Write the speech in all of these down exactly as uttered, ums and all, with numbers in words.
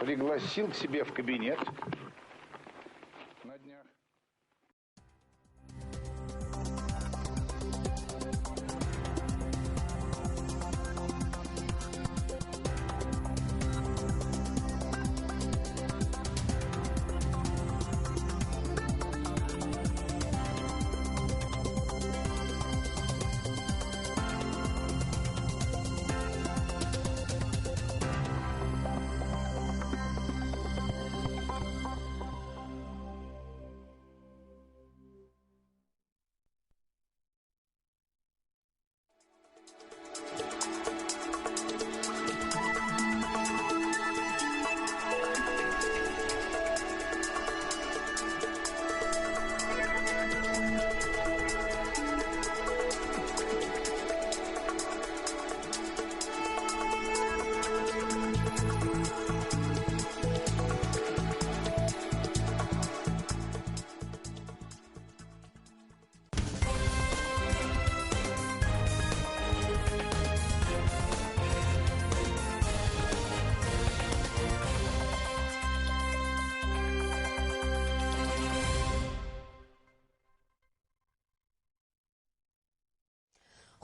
Пригласил к себе в кабинет на днях.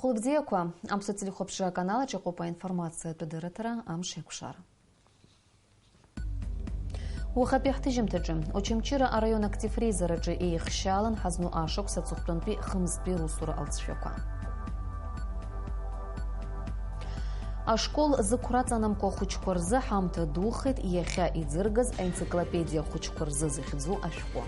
Хәылбзиақәа, Аԥсуа телехәаԥшра аканал аҿы иҟоуп аинформациатә дырраҭара Амш еиқәшара. Уахатәи ҳҭыжьымҭаҿы, Очамчыра араион актив реизараҿы еихшьаалан ҳазну ашықәс аҵыхәтәантәи хымзтәи русура алҵшәақәа. Ашкол зықәра аҵанамкуа ахәыҷқәа рзы ҳамҭа духеит иахьа иӡыргаз аенциклопедиа ахәыҷқәа рзы захьӡу ашәҟәы.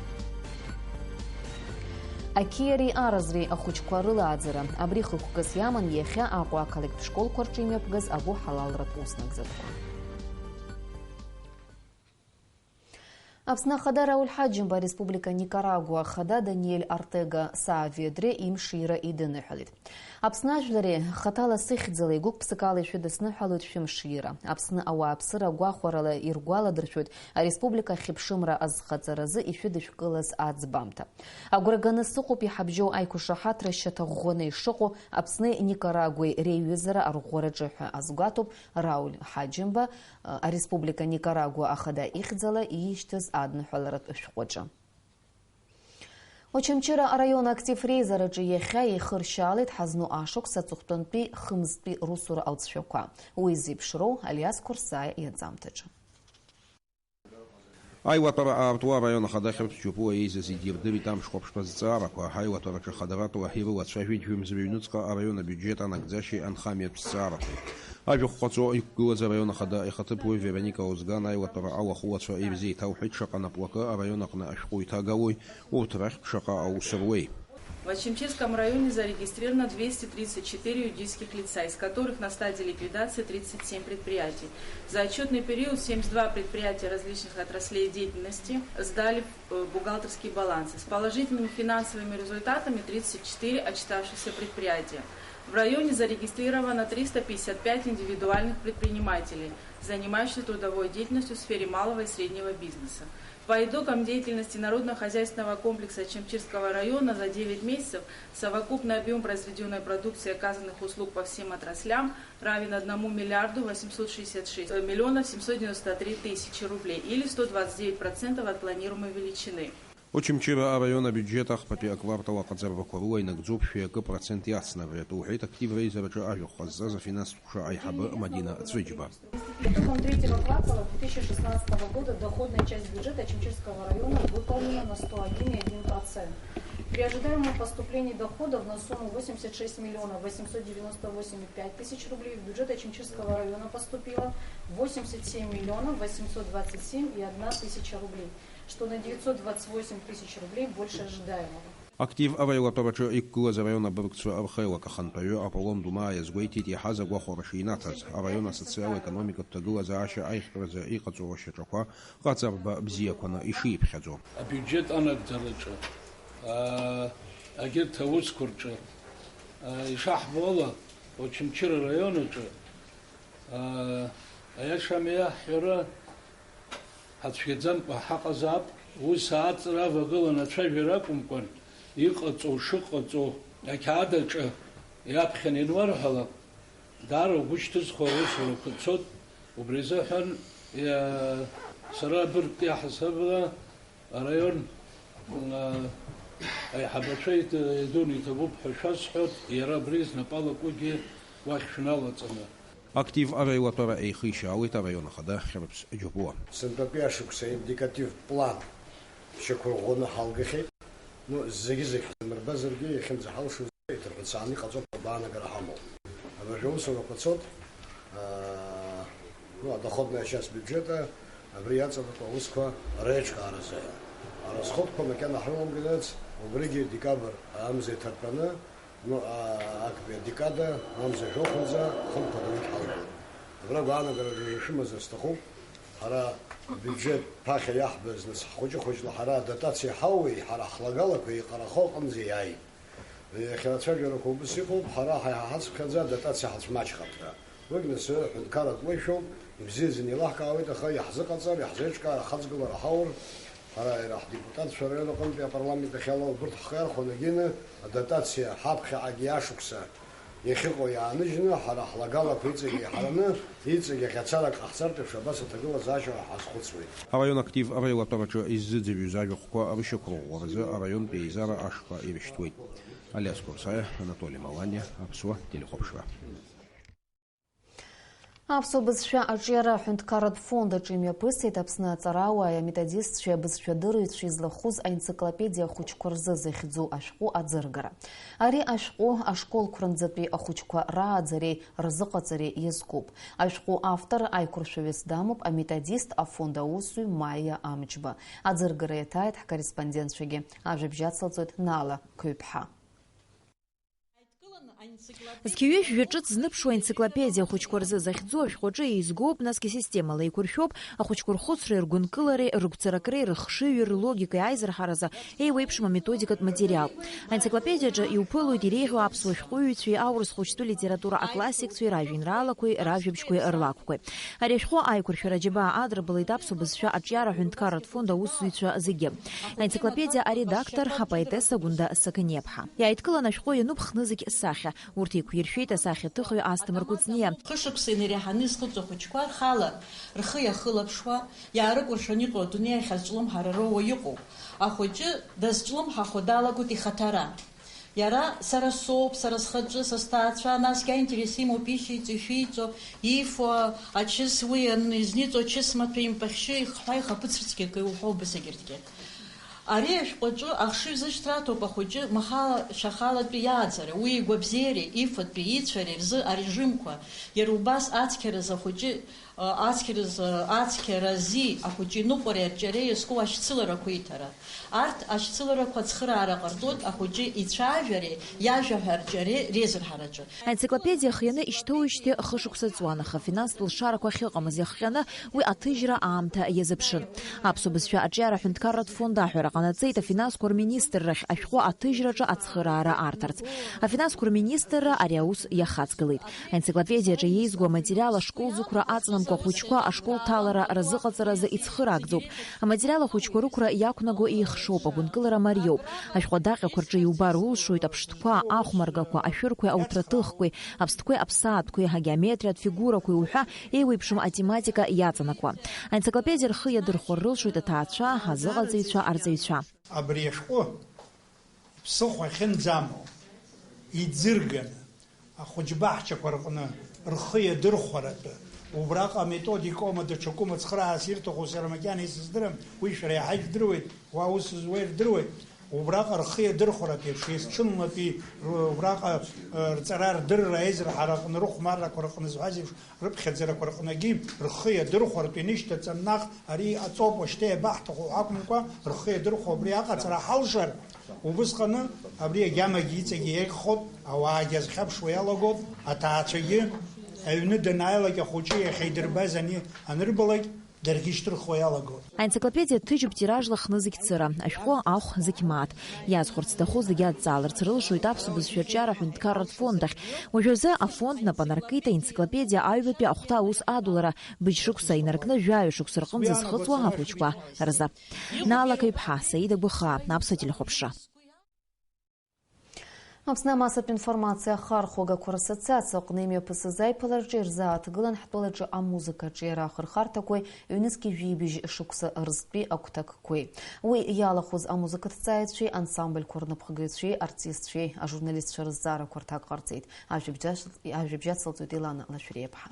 Ақьиареи аразреи ахәыҷқәа рылааӡара, абри хықәкыс иаман иахьа Аҟәа ақалақьтә школқәа рҿы имҩаԥгаз агәыҳалалратә уснагӡатәқәа. Аԥсны Ахада Рауль Ҳаџьымба ареспублика Никарагуа Ахада Даниель Артега Сааведре имшира идыныҳәалеит. Аԥсны ажәлари хаҭала сыхьӡала игәык-ԥсыкала ишәыдысныҳәалоит шәымшира. Аԥсны ауааԥсыра гәахәарала иргәаладыршәоит ареспублика ахьыԥшымра азхаҵаразы ишәыдышәкылаз аӡбамҭа. Агәра ганы сыҟоуп иҳабжьоу аиқәшаҳаҭра шьаҭаӷәӷәаны ишыҟоу Аԥсни Никарагуеи реиҩызара арӷәӷәараҿы ҳәа азгәаҭоуп Рауль Ҳаџьымба, ареспублика Никарагуа Ахада ихьӡала иишьҭыз адныҳәаларатә шәҟәаҿы. Очамчыра араион актив реизараҿы иахьа еихыршьаалеит ҳазну ашықәс аҵыхәтәантәи хымзтәи русура алҵшәақәа. Уи зеиԥшроу Алиас Қәырсаиа иаӡамҭаҿы. Аилатәара аартуа араион ахада Хьырԥ Џьопуа еизаз идирдырит амш хәаԥштәы азҵаарақәа, аилатәараҿы хадаратәла ирылацәажәеит жәымз рыҩнуҵҟа араион абиуџьет анагӡашьеи анхамҩатә зҵаарақәеи. Ажәахә ҟаҵо иқәгылаз араион ахада ихаҭыԥуаҩ Вероника Озган аилатәара алахәылацәа ирзеиҭалҳәеит шаҟа наплакы араион аҟны ашәҟәы иҭагалои, урҭ рахьтә шаҟа аус руеи. В Очамчирском районе зарегистрировано двести тридцать четыре юридических лица, из которых на стадии ликвидации тридцать семь предприятий. За отчетный период семьдесят два предприятия различных отраслей деятельности сдали в, э, бухгалтерские балансы. С положительными финансовыми результатами тридцать четыре отчитавшихся предприятия. В районе зарегистрировано триста пятьдесят пять индивидуальных предпринимателей, занимающихся трудовой деятельностью в сфере малого и среднего бизнеса. По итогам деятельности народно-хозяйственного комплекса Очамчирского района за девять месяцев совокупный объём произведённой продукции и оказанных услуг по всем отраслям равен одному миллиарду восемьсот шестьдесят шесть миллионов семьсот девяносто три тысячи рублей или сто двадцать девять процентов от планируемой величины. Очамчыра араион абиуџьет ахԥатәи аквартал аҟаҵарбақәа рыла инагӡоуп шәи акы процент иацнарратәы, лҳәеит актив реизараҿы ажәахә ҟазҵаз афинанстә ҟәша аиҳабы Мадина Цәыџьба. По итогам третьего квартала две тысячи шестнадцатого года доходная часть бюджета Очамчирского района выполнена на сто один и один процент. При ожидаемом поступлении доходов на сумму восемьдесят шесть миллионов восемьсот девяносто восемь и пять тысяч рублей в бюджет Очамчирского района поступило восемьдесят семь миллионов восемьсот двадцать семь и одна тысяча рублей, что на девятьсот двадцать восемь тысяч рублей больше ожидаемого. Актив араилатәараҿы иқәгылаз араион абыргцәа рхеилак ахантәаҩы Аполлон Думаа иазгәеиҭеит иаҳаз агәахәара шинаҭаз, араион асоциал-економикатә ҭагылазаашьа аихтәразы иҟаҵоу ашьаҿақәа ҟаҵарба бзиақәаны ишиԥхьаӡо. Абиуџьет анагӡараҿы, аа, агьырҭ аусқәа рҿы, аа, ишаҳбо ала, Очамчыра араион аҿы, аа, аиаша амҩа ҳҳәара ҳацәгьаӡамкәа ҳаҟазаап, ус ааҵра авагылан ацәажәара акәымкәан, иҟаҵоу шыҟаҵоу ақьаад аҿы иаԥхьан иануарҳәалак, даара угәы шьҭызхуа аусурақәа цот, убри азыҳәан Иа-, сара абыргтәи аҳасабала араион, а, аиҳабацәа ид-, идун иҭабуп ҳәа шәасҳәоит, иара абри знапы алакугьы уахь шәналаҵаны. Актив араилатәара еихишьаауеит араион ахада Хьрыԥс Џьопуа. Сынтәатәи ашықәса индикатив план шьақәырӷәӷәаны ҳалгахьеит. Ну, зегьы-зегь ҳзымырбазаргьы, иахьынӡаҳалшоз иҭырҳәцааны иҟаҵоуп ҳәа агәаанагара ҳамоуп. Абыржәы аусурақәа цоит, аа, ну, адоходная часть бюджета, абри иаҵанакуа аусқәа реиҿкааразы ҳәа. Аразҟыдқәа макьана ҳрыламгылац, убригьы декабр амза иҭартәаны, ну, а, актәи адекада амза жәохәынӡа хымԥада уи дҳалгоит. Абра агәаанагараҿы шәымазар сҭахуп, ҳара абиуџьет ԥахьа иаҳбаз, нас, ҳхәыҷы-хәыҷла ҳара адотациа ҳауеи, ҳара ҳлагалақәа еиҟарахо аҟынӡа иааит. Иахьа ацәажәарақәа убыс иҟоуп, ҳара ҳа-, ҳаиҳа ҳацыԥхьаӡа адотациа ҳацәмаҷхап ҳәа. Уигь нас ҳәынҭқарратә уеишәоуп, ибзиаӡаны еилаҳкаауеит, аха иаҳзыҟаҵар, иаҳзеиҿкаар, ахаҵгылара ҳаур, ҳара иара ҳдепутатцәа араион аҟынтәи апарламент ахь ала убырҭ ҳхы иархәаны агьины адотациа ҳаԥхьаҟагьы ашықәса иахьыҟоу иааныжьны, ҳара ҳлагалақәа иҵегь еиҳараны, иҵегь ахьацарак ҟаҳҵартә еиԥш абас аҭагылазаашьа ҳазхәыцуеит. Араион актив араилатәараҿы иззыӡырҩыз ажәахәқәа рышьақәырӷәӷәаразы араионтә еизара ашҟа ирышьҭуеит. Алиас Курсаиа, Анатоли Маланиа, Аԥсуа телехәаԥшра. Аԥсуа бызшәа аҿиара аҳәынҭқарратә фонд аҿы имҩаԥысит Аԥсны аҵарауааи аметодистцәеи абызшәадырыҩцәеи злахәыз аенциклопедиа ахәыҷқәа рзы захьӡу ашәҟәы аӡыргара. Ари ашәҟәы ашколқәа рынӡатәи ахәыҷқәа рааӡареи рзыҟаҵареи иазкуп. Ашәҟәы автор аиқәыршәаҩыс дамоуп аметодист афонд аусзуҩ Маиа Амҷба. Аӡыргара иаҭааит ҳкорреспондентцәагьы. Ажәабжь ацылҵоит Наала Қыҩԥҳа. Зқьи ҩажәи жәа ҿыц зныԥшуа аенциклопедиа ахәыҷқәа рзы захьӡу ашәҟәаҿы еизгоуп, насгьы системала еиқәыршәоуп ахәыҷқәа рхәыцреи ргәынкылареи, рыгәцаракреи, рыхшыҩи, рлогикеи аизырҳаразы еиуеиԥшым аметодикатә материал. Аенциклопедиаҿы иуԥылоит иреиӷьу аԥсуа шәҟәыҩҩцәеи аурыс хәыҷтәы литература аклассикцәеи ражәеинраалақәеи ражәабжьқәеи рлакәқәеи. Ари ашәҟәы аиқәыршәара џьабаа адырбалеит Аԥсуа бызшәа аҿиара аҳәынҭқарратә фонд аусзуҩцәа зегьы. Аенциклопедиа аредактор, апоетесса Гәында Сақаниаԥҳа. Иааидкылан ашәҟәы иануп хнызқь сахьа. Урҭ еиқәиршәеит асахьаҭыхҩы Асҭамыр Кәыҵниа. Хышықәса инареиҳаны изхыҵуа ахәыҷқәа рхала рхы иахылаԥшуа, иаарыкәыршан иҟоу адунеи ахь азҿлымҳара роуа иҟоуп. Ахәыҷы дазҿлымҳахо далагоит ихаҭара. Иара сара соуп, сара схаҿы, са сҭаацәа, насгьы аинтерес имоуп ишьеиҵо, ишәеиҵо, ифо, ачыс уи ан-, изниҵо ачыс маҭәа импахьшьы, ихҳәа, ихаԥыцырцгьы акы иуҳәо убас егьырҭгьы. Ари ашәҟәаҿы ахшыҩзышьҭра аҭоуп ахәыҷы маҳала-шьахалатәи иааӡара, уи игәабзиареи, ифатәи, ицәареи рзы арежимқәа, иара убас ацқьаразы ахәыҷы, а, ацқьаразы, ацқьарази ахәыҷы иныҟәареи арҿиареи иазку ашьцыларақәа иҭара. Арҭ ашьцыларақәа ацхыраара ҟарҵоит ахәыҷы ицәажәареи иажәа ҳәа арҿиареи реизырҳараҿы. Аенциклопедиа хианы ишьҭоуижьҭеи хышықәса ҵуан, аха афинанстә лшарақәа ахьыҟамыз иахҟьаны уи аҭыжьра аамҭа иазыԥшын. Аԥсуа бызшәа аҿиара аҳәынҭқарратә фонд аҳәара ҟанаҵеит афинансқәа рминистррахь ашәҟәы аҭыжьраҿы ацхыраара арҭарц. Афинансқәа рминистрра ари аус иахаҵгылеит. Аенциклопедиаҿы иеизго аматериал ашкол зықәра аҵанамкәа ахәыҷқәа ашкол ҭалара рзыҟаҵаразы ицхыраагӡоуп. Аматериал ахәыҷқәа рықәра иақәнаго еихшоуп, агәынкылара мариоуп. Ашәҟәы адаҟьақәа рҿы иубар улшоит аԥштәқәа, ахәмаргақәа, ашәырқәеи ауҭраҭыхқәеи, аԥстәқәеи аԥсаатәқәеи, агеометриатә фигурақәеи уҳәа еиуеиԥшым атематика иаҵанакуа. Аенциклопедиа рхы иадырхәар рылшоит аҭаацәа, азыҟаҵаҩцәа, арҵаҩцәа. Абри ашәҟәы ԥсыхәа ахьынӡамоу иӡырганы, ахәыҷбаҳчақәа рҟны рхы иадырхәаратәы, убраҟа аметодикоума даҽакума цхыраарас ирҭаху сара макьана исыздырам, уи шәара иаҳа ижәдыруеит, уа аус зуа ирдыруеит, убраҟа рхы иадырхәаратәы еиԥш, есҽынлатәи р-, убраҟа, э, рҵара рдырра аизырҳара аҟны рыхәмаррақәа рҟны зҳәаз еиԥш, рыԥхьаӡарақәа рҟнагьы рхы иадырхәартә инышьҭаҵан, наҟ ари аҵоуп уашьҭа иабаҳҭаху ҳәа акәымкәа, рхы иадырхәо абри аҟаҵара ҳалшар, убысҟаны абри агьамагьы иҵегьы еиӷьхоит, ауаагьы азхьаԥшуа иалагоит, аҭаацәагьы аҩны данааилак ахәыҷы иахьидырбаз ани-, анырбалак, даргьы ишьҭырхуа иалагоит. Аенциклопедиа ҭыжьуп тиражла хнызқь цыра, ашәҟәы ахә зықь мааҭ. Иазхәарц зҭаху зегьы адҵааларц рылшоит Аԥсуа бызшәа аҿиара аҳәынҭқарратә фонд ахь. Уажәазы афонд нап анаркит аенциклопедиа аҩбатәи ахәҭа аус адулара, быжь шықәса инаркны жәаҩа шықәса рҟынӡа зхыҵуа ахәыҷқәа рзы. Наала Қыҩԥҳа, Саида Гәыхаа, Аԥсуа телехәаԥшра. Аԥсны амассатә информациа ахархәагақәа рассоциациа аҟны имҩаԥысыз аиԥылараҿы ирзааҭгылан ҳтәылаҿы амузыкаҿиара ахырхарҭақәеи ҩнызқьи жәибжь шықәса рзтәи агәҭакқәеи. Уи иалахәыз амузыкаҭҵааҩцәеи ансамбльқәа рнапхгаҩцәеи артистцәеи ажурналистцәа рызҵаарақәа рҭак ҟарҵеит. Ажәабжь ацылҵоит Елана Лашәриаԥҳа.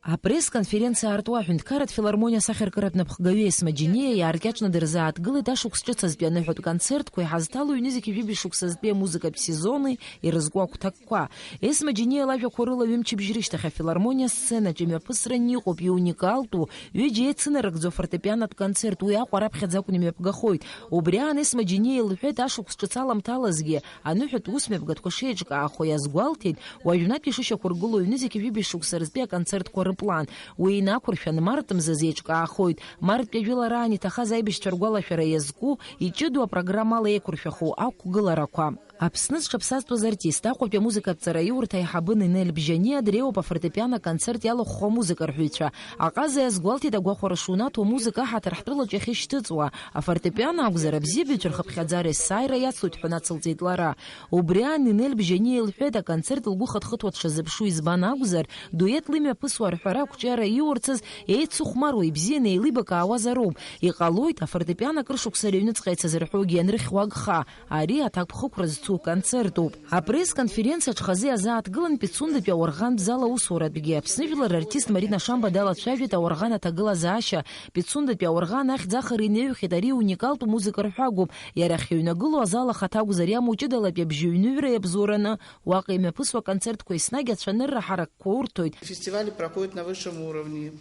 Апресс-конференциа аартуа аҳәынҭқарратә филармониа асахьаркыратә напхгаҩы Есма Џьениа иааркьаҿны дырзааҭгылеит ашықәс ҿыц азтәи аныҳәатә концертқәа иҳазҭало ҩнызқьи жәибжь шықәсазтәи амузыкатә сезони ирызку агәҭакқәа. Есма Џьениа лажәақәа рыла ҩымчыбжь рышьҭахь афилармониа асценаҿ имҩаԥысран иҟоуп иуникалтәу, ҩыџьа еицынарыгӡо афортепианотә концерт, уи Аҟәа раԥхьаӡа акәны имҩаԥгахоит. Убри аан Есма Џьениа илҳәеит, ашықәс ҿыц аламҭалазгьы аныҳәатә усмҩаԥгатәқәа шеиҿкаахо иазгәалҭеит, уажәнатә ишышьақәыргылоу ҩнызқьи жәибжь шықәса рзтәи аконцертқәа рыплан. Уи инақәыршәан, март мзазы еиҿкаахоит. Марттәи ажәылараан иҭахаз аибашьцәа ргәалашәара иазку, иҷыдоу апрограммала еиқәыршәахоу ақәгыларақәа. Аԥсны зҽаԥсазтәыз артист, Аҟәатәи амузыкатә ҵараиурҭа аиҳабы Нинель Бжьаниа дреиуоуп афортепиано аконцерт иалахәхо амузыка рҳәаҩцәа. Аҟаза иазгәалҭеит, агәахәара шунаҭо амузыка аҳаҭыр ҳтәылаҿы иахьышьҭыҵуа. Афортепиано акәзар, абзиабаҩцәа рхыԥхьаӡара есааира иацлоит ҳәа нацылҵеит лара. Убри аан Нинель Бжьаниа илҳәеит, аконцерт лгәы хыҭхыҭуа дшазыԥшу избан акәзар, дует лымҩаԥысуа арҳәара ақәҿиара иурцаз еицыхәмаруа ибзианы еилибакаауазароуп. Иҟалоит, афортепиано акыр шықәса рыҩныҵҟа ицазырҳәогьы ианрыхьуа агха. Ари аҭакԥхықәра зцу концертуп. Апресс-конференциаҿ хазы иазааҭгылан Пицундатәи ауарӷантә зал аусуратәгьы. Аԥсны жәлар артист Марина Шамба далацәажәеит ауарӷан аҭагылазаашьа, Пицундатәи ауарӷан ахьӡ ахара инаҩхьеит, ари уникалтә музыка рҳәагоуп. Иара ахьыҩнагылоу азал ахаҭа акәзар иамоу ҷыдалатәи абжьыҩныҩра иабзоураны, уаҟа имҩаԥысуа аконцертқәа еснагь ацәанырра ҳаракқәа урҭоит. Фестивали проходят на высшем уровне.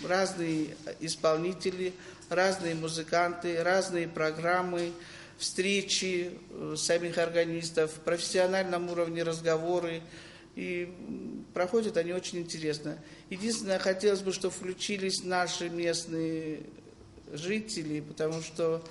Разные исполнители, разные музыканты, разные программы, встречи, э, самих органистов, в профессиональном уровне разговоры. И, м, проходят они очень интересно. Единственное, хотелось бы, чтобы включились наши местные жители, потому что,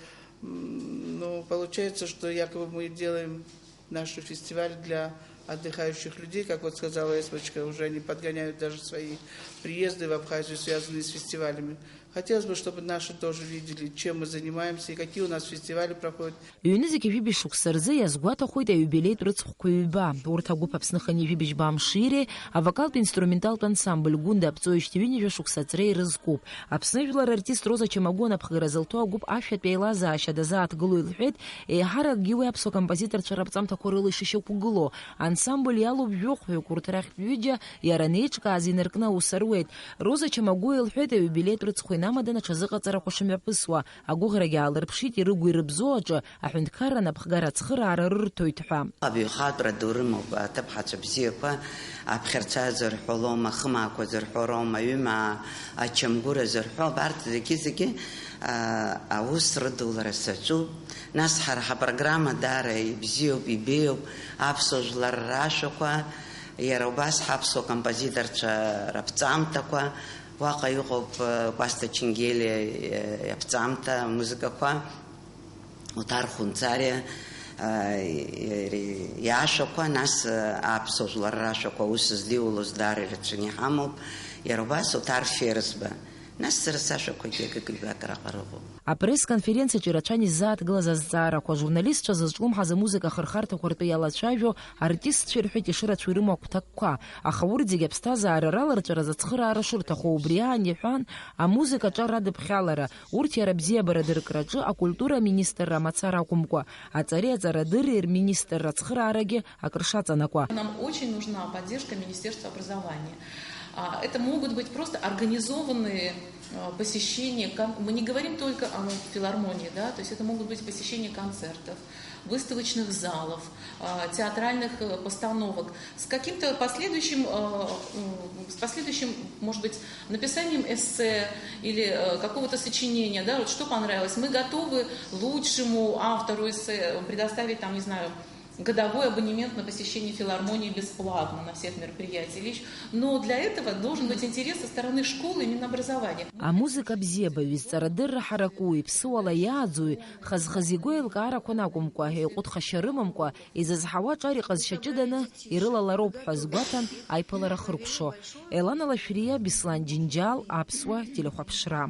м, ну, получается, что якобы мы делаем наш фестиваль для отдыхающих людей, как вот сказала Эсмочка, уже они подгоняют даже свои приезды в Абхазию, связанные с фестивалями. Хотелось бы, чтобы наши тоже видели, чем мы занимаемся и какие у нас фестивали проходят. Ҩнызқьи жәибжь шықәса рзы иазгәаҭахоит аиубилеитә рыцхәқәа ҩба. Урҭ агәыԥ Аԥсны хынҩажәи жәибжь бамширеи авокалтә инструменталтә ансамбль Гәында аԥҵоижьҭеи ҩынҩажәа шықәса аҵреи ирызкуп. Аԥсны жәлар артист Роза Чамагәуа анапхгара зылҭо агәыԥ ашәатә еилазаашьа дазааҭгыло илҳәеит, еиҳаракгьы уи аԥсуа композиторцәа раԥҵамҭақәа рыла ишышьақәгылоу. Ансамбль иалоуп жәохәҩык, урҭ рахьтә ҩыџьа иара анеиҿкааз инаркны аус руеит. Роза Чамагәуа илҳәеит, аиубилеитә рыцхә инамаданы аҽазыҟаҵарақәа шымҩаԥысуа. Агәыӷрагьы аалырԥшит ирыгу-ирыбзоу аҿы аҳәынҭқарра анапхгара ацхыраара рырҭоит ҳәа. Абаҩхатәра ду рымоуп аҭыԥҳацәа бзиақәа, аԥхьарца зырҳәо лоума, ахымаақәа зырҳәо роума, аҩымаа, ачамгәыра зырҳәо, абарҭ зегьы-зегьы, а, аус рыдулара саҿуп. Нас ҳара ҳапрограмма даара ибзиоуп, ибеиоуп, аԥсуа жәлар рашәақәа, иара убас ҳаԥсуа композиторцәа раԥҵамҭақәа, уаҟа иҟоуп, э, Кәасҭа Ченгелиа, э, иаԥҵамҭа, амузыкақәа, Оҭар Хәынҵариа, э, иашәақәа, нас, э, аԥсуа жәлар рашәақәа аус здиулоз даара ирацәаны иҳамоуп, иара убас Оҭар Ферзба. Нас сара сашәақәагьы акык-ҩбак араҟа рыҟоуп. Апресс-конференциаҿы ирацәан иззааҭгылаз азҵаарақәа, ажурналистцәа зызҿлымҳаз амузыка ахырхарҭақәа ртәы иалацәажәо артистцәа ирҳәеит ишырацәоу ирымоу агәҭакқәа, аха урҭ зегьы аԥсҭазаара раларҵәаразы ацхыраара шырҭаху. Убри аан иҳәан, амузыка аҿар адыԥхьалара, урҭ иара абзиабара дыркраҿы акультура аминистрра мацара акәымкәа, аҵареи аҵарадырреи рминистрра ацхыраарагьы акыр шаҵанакуа. Нам очень нужна поддержка Министерства образования. А, это могут быть просто организованные, а, посещения кон-, мы не говорим только о филармонии, да, то есть это могут быть посещения концертов, выставочных залов, а, театральных, э, постановок с каким-то последующим, э, м, с последующим, может быть, написанием эссе или, э, какого-то сочинения, да, вот что понравилось. Мы готовы лучшему автору эссе предоставить, там, не знаю, годовой абонемент на посещение филармонии бесплатно на всех мероприятиях. Но для этого должен быть интерес со стороны школы и Минобразования. Амузыка бзиабаҩ изҵарадырра ҳараку, иԥсыуала иааӡои, хаз-хаз игәы еилкаарақәа акәымкәа, еиҟәыҭхашьа рымамкәа, изызҳауа аҿар иҟазшьа ҷыданы ирылалароуп ҳәа азгәаҭан аиԥылара хыркәшо. Елана Лашәриа, Беслан Џьынџьал, Аԥсуа телехәаԥшра.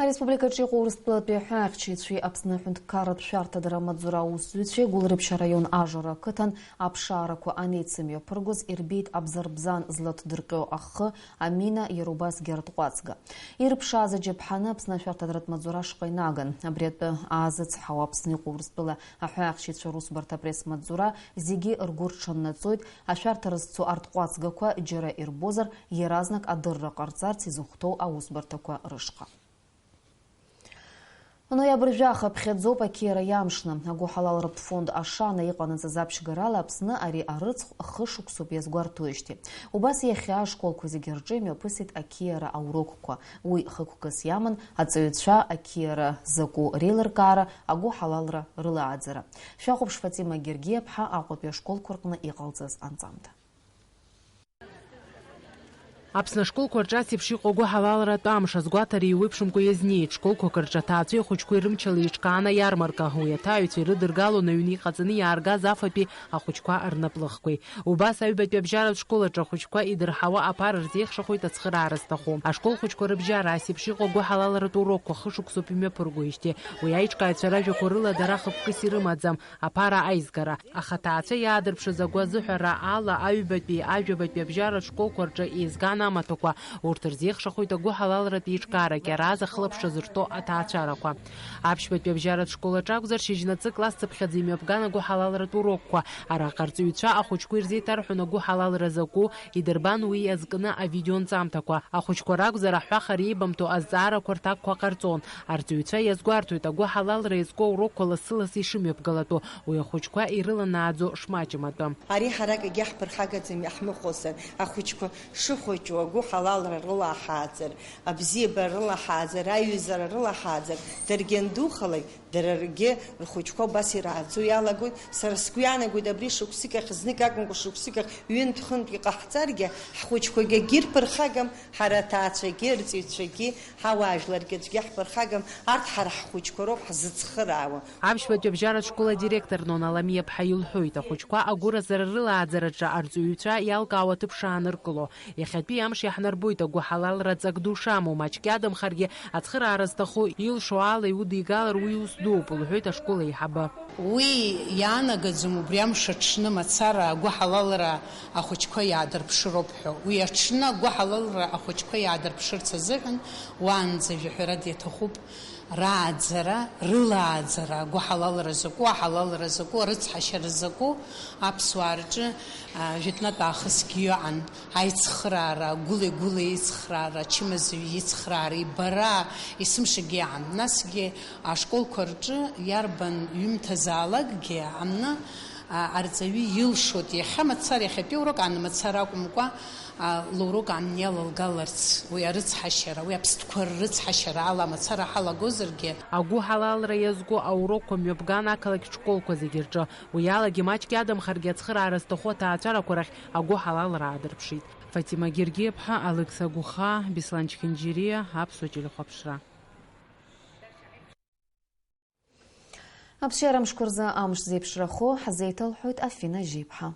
Ареспубликаҿы иҟоу Урыстәылатәи аҳәаахьчаҩцәеи Аԥсны аҳәынҭқарратә шәарҭадара амаҵзура аусзуҩцәеи Гәылрыԥшь араион Ажара ақыҭан аԥшаарақәа анеицымҩаԥыргоз ирбеит абзарбзан злаҭдырҟьо ахы, амина, иара убасгьы артҟәацга. Ирԥшааз аџьаԥҳаны Аԥсны ашәарҭадратә маҵзура ашҟа инаган. Абри атәы аазыцҳауа Аԥсны иҟоу Урыстәыла аҳәаахьчаҩцәа русбарҭа апресс-маҵзура зегьы ргәы рҽаннаҵоит, ашәарҭара зцу артҟәацгақәа џьара ирбозар, иаразнак адырра ҟарҵарц изыхәҭоу аусбарҭақәа рышҟа. Ноиабр жәаха ԥхьаӡоуп ақьиара иамшны. Агәыҳалалратә фонд Ашана иҟанаҵаз аԥшьгарала Аԥсны ари арыцхә хышықәсоуп иазгәарҭоижьҭеи. Убас иахьа ашколқәа зегьы рҿы имҩаԥысит ақьиара аурокқәа. Уи хықәкыс иаман аҵаҩцәа ақьиара закәу реилыркаара, агәыҳалалра рылааӡара. Шәахәаԥш Фатима Гергиаԥҳа Аҟәатәи ашколқәа рҟны иҟалҵаз анҵамҭа. Аԥсны ашколқәа рҿы ас еиԥш иҟоу агәыҳалалратә амш азгәаҭара еиуеиԥшымкәа иазнеит. Школқәак рҿы аҭаацәеи ахәыҷқәеи рымчала еиҿкаан аиармарка. Уи аҭааҩцәа ирыдыргалон аҩны иҟаҵаны иааргаз афатәи ахәыҷқәа рнаплыхқәеи. Убас аҩбатәи абжьаратә школ аҿы ахәыҷқәа идырҳауа аԥара рзеихшахоит ацхыраара зҭаху. Ашкол хәыҷқәа рыбжьара ас еиԥш иҟоу агәыҳалалратә урокқәа хышықәсоуп имҩаԥыргоижьҭеи. Уи аиҿкааҩцәа ражәақәа рыла дара хықәкыс ирымаӡам. Аԥара аизгара. Аха аҭаацәа иаадырԥшыз агәазыҳәара ала, аҩбатәи, ажәабатәи абжьаратә школқәа рҿы еизган амаҭәақәа, урҭ рзеихшахоит агәыҳалалратә еиҿкаарагьы, аразы ахылаԥшра зырҭо аҭаацәарақәа. Аԥшьбатәи абжьаратә школ аҿы акәзар, шьыжьнаҵы класс цыԥхьаӡа имҩаԥган агәыҳалалратә урокқәа. Араҟа арҵаҩцәа ахәыҷқәа ирзеиҭарҳәон агәыҳалалра закәу, идырбан уи иазкны авидеонҵамҭақәа. Ахәыҷқәа ракәзар, аҳәахара еибамҭо азҵаарақәа рҭакқәа ҟарҵон. Арҵаҩцәа иазгәарҭоит, агәыҳалалра иазку аурокқәа лассы-лассы ишымҩаԥгалатәу. Уи ахәыҷқәа ирыланааӡо шмаҷым атәы. Ари ҳарак егьаҳԥырхагаӡам иаҳмыхәозар, ахәыҷқәа шыхәыҷу агәыҳалалра рылаҳааӡар, абзиабара рылаҳааӡар, аиҩызара рылаҳааӡар, даргьы андухалак, дара ргьы рхәыҷқәа убас ирааӡо иалагоит. Сара сгәы иаанагоит, абри шықәсык ахь, знык акәымкәа, шықәсык ахь ҩынтә-хынтә иҟаҳҵаргьы, ҳхәыҷқәагьы акгьы рԥырхагам, ҳара аҭаацәагьы, арҵаҩцәагьы, ҳауаажәларгьы аӡәгьы ҳԥырхагам, арҭ ҳара ҳхәыҷқәа роуп ҳзыцхыраауа. Аԥшьбатәи абжьаратә школ адиректор Нона Ламиаԥҳа илҳәоит, ахәыҷқәа агәыразра рылааӡараҿы арҵаҩцәа иалкаауа аҭыԥ шааныркыло. Иахьатәи амш иаҳнарбоит агәыҳалалра ҵак ду шамоу, маҷк иадамхаргьы ацхыраара зҭаху илшо ала иудигалар уи ус дууп, лҳәоит ашкол аиҳабы. Уи иаанагаӡом убри амш аҽны мацара агәыҳалалра ахәыҷқәа иаадырԥшыроуп ҳәа. Уи аҽны агәыҳалалра ахәыҷқәа иаадырԥшырц азыҳәан уаанӡа жәаҳәарада иаҭахуп. Рааӡара, рылааӡара, агәыҳалалра закәу, аҳалалра закәу, арыцҳашьара закәу аԥсуаа рҿы, а, жәытәнатә аахысгьы иҟан. Аицхыраара, гәыли-гәыли аицхыраара, ачымазаҩ ицхыраара, ибара, есымшагьы иҟан. Насгьы ашколқәа рҿы иарбан ҩымҭазаалакгьы амны, а, арҵаҩы илшоит. Иахьа мацара, иахьатәи урок аан мацара акәымкәа, а, лурок аан иалалгаларц, уи арыцҳашьара, уи аԥстәқәа ррыцҳашьара ала мацара ҳалагозаргьы. Агәыҳалалра иазку аурокқәа мҩаԥган ақалақь школқәа зегьы рҿы. Уи алагьы маҷк иадамхаргьы ацхыраара зҭаху аҭаацәарақәа рахь агәыҳалалра аадырԥшит. Фатима Гергиаԥҳа, Алекса Гәыхаа, Беслан Чхинџьириа, Аԥсуа телехәаԥшра. Аԥсшьара мшқәа рзы амш зеиԥшрахо ҳзеиҭалҳәоит Афина Жьеиԥҳа.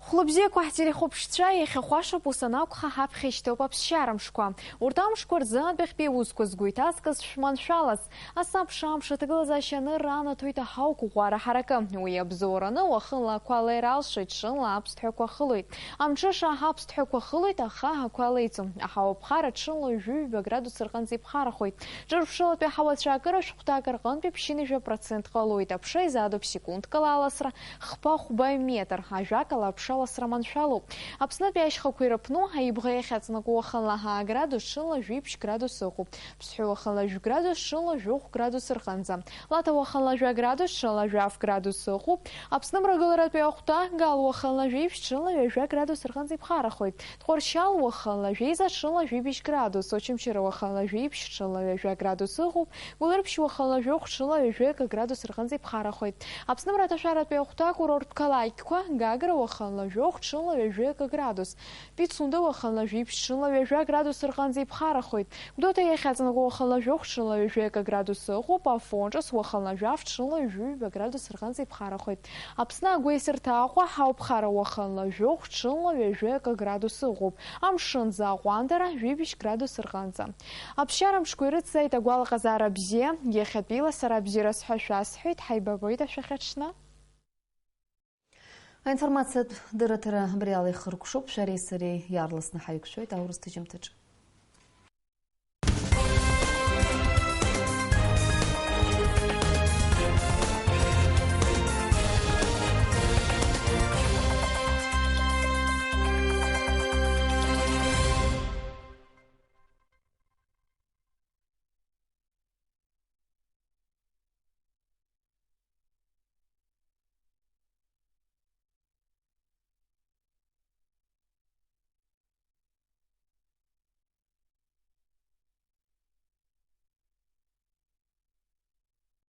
Хәлыбзиақәа ҳтелехәаԥшцәа, иахьа хәашоуп, ус анакәха, ҳаԥхьа ишьҭоуп аԥсшьара мшқәа. Урҭ амшқәа рзы адәахьтәи аусқәа згәы иҭаскыз шәманшәалаз. Асабша амш аҭагылазаашьа анырра анаҭоит аҳауа қәыӷәӷәара ҳаракы. Уи абзоураны уахынла ақәа леира алшоит, ҽынла аԥсҭҳәақәа хылоит. Амҽыша аԥсҭҳәақәа хылоит, аха ақәа леиӡом. Аҳауа ԥхара ҽынла ҩажәи ҩба градус рҟынӡа иԥхарахоит. Ҿырԥшылатәи аҳауа ацәаакыра шәҟәҭак рҟынтәи ԥшьынҩажәа процент ҟалоит. Аԥша изаатуп секундкала аласра хԥа-хәба метр, ажәакала, аԥша аласра маншәалоуп. Аԥснытәи ашьхақәа ирыԥну, Аибӷа иахьаҵанакуа уахынла ҳаа градус, ҽынла жәиԥшь градус ыҟоуп. Ԥсҳәы уахынла жәградус, ҽынла жәохә градус рҟынӡа. Лаҭа уахынла жәа градус, ҽынла жәаф градус ыҟоуп. Аԥсны мрагыларатәи ахәҭа, Гал уахынла жәиԥшь, ҽынла ҩажәа градус рҟынӡа иԥхарахоит. Тҟәарчал уахынла жәеиза, ҽынла жәибжь градус, Очамчыра уахынла жәиԥшь, ҽынла ҩажәа градус ыҟоуп. Гәылрыԥшь уахынла жәохә, ҽынла ҩажәа градус рҟынӡа иԥхарахоит. Аԥсны мраҭашәаратәи ахәҭа, акурорттә қалақьқәа, Гагра уахынла жәохә ҽынла ҩажәи акы градус. Пицунда уахынла жәиԥшь ҽынла ҩажәа градус рҟынӡа иԥхарахоит. Гәдоуҭа иахьаҵанакуа уахынла жәохә ҽынла ҩажәи акы градус ыҟоуп, Афон ҿыц уахынла жәаф ҽынла ҩажәи ҩба градус рҟынӡа иԥхарахоит. Аԥсны агәеисырҭа Аҟәа ҳауԥхара уахынла жәохә ҽынла ҩажәи акы градус ыҟоуп, амшын ӡы аҟәандара жәибжь градус рҟынӡа. Аԥсшьара мшқәа ирыцзааит агәалаҟазаара бзиа, иахьатәиала сара бзиараз ҳәа шәасҳәеит, ҳаибабоит ашәахьаҽны. Аинформациатә дырраҭара абри ала ихыркәшоуп, шәареи сареи иаарласны ҳаиқәшәоит аурыс ҭыжьымҭаҿы.